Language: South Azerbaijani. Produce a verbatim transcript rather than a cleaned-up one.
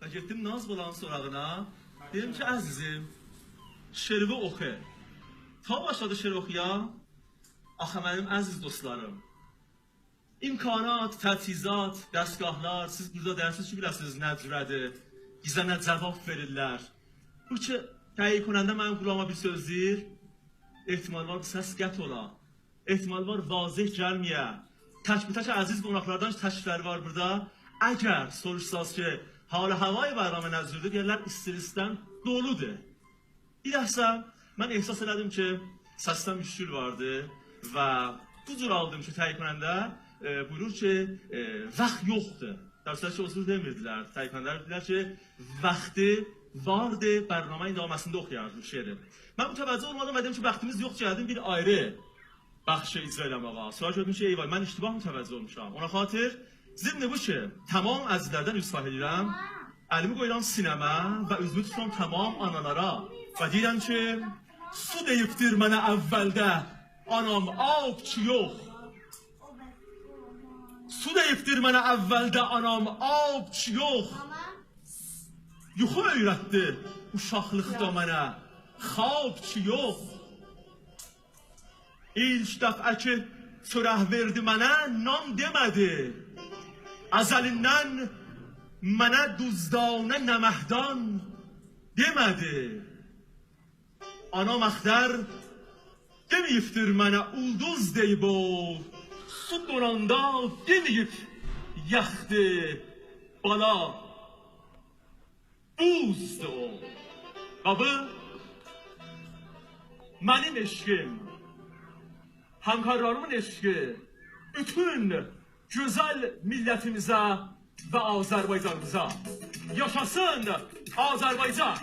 گئتدیم ناز بالانین سوراغینا. دئدیم کی، عزیزیم، شعریوی اوخو. تا باشلادی شعر اوخویا، آخی منیم عزیز دوستلاریم، امکانات، تجهیزات، دستگاهلار، سیز بورادا دئیرسینیز کی، بیله‌سینیز نه جوره‌دیر، بیزه نه جواب وئریرلر. بو کی، تهیه کننده منیم قولاغیما بیر سؤز دئییر، احتمال وار سس قطع اولا. احتمال وار واضح گلمه‌یه. تک‌به‌تک عزیز قوناقلاردان کی، تشریفلری وار بورادا. اگر سوروشساز کی، حال و هوای برنامه نه جوردور، دئیرلر استرسدن دولودور. بیر لحظه من احساس ائله‌دیم کی، سسده مشکل واردی و بو جور آلدیم کی، تهیه کننده، ائ، بویورور کی، ائ، واخت یوخدور. در صورتی کی، او جور دئمیردیلر. تهیه کننده‌لر دئدیلر کی، واختی واردی، برنامه ادامه‌سینده اوخویاردی شعری. من متوجه اولمادیم و دئدیم کی، واختیمیز یوخ، گلدیم بیر آیری بخشی اجرا ائله‌مه‌یه. سونرا گؤردوم کی، ای وای، من اشتباه متوجه اولموشام. اونا خاطر ضمن بو کی، تمام عزیزلردن عذرخواهی ائدیرم. الیمی قویورام سینه‌مه و اوزومو توتورام تمام آنالارا و دئییرم کی، سو دئییبدیر منه اولده آنام، آب کی یوخ. سو دئییبدیر منه اولده آنام، آب کی یوخ. یوخو اؤیرتدی اوشاقلیقدا منه، خواب کی یوخ. ایلک دفعه کی، چؤرک وئردی منه، نان دئمه‌دی. ازلیندن منه دوزدانه، نمکدان دئمه‌دی. آنام اختر دئمه‌ییبدیر منه اولدوز دئییب او، سو دوناندا دئمه‌ییب یاخدی بالا، بوزدور او. و بو منیم عشقیم، همکارلاریمین عشقی، بوتون گؤزل میللتیمیزه و آذربایجانیمیزا. یاشاسین آذربایجان!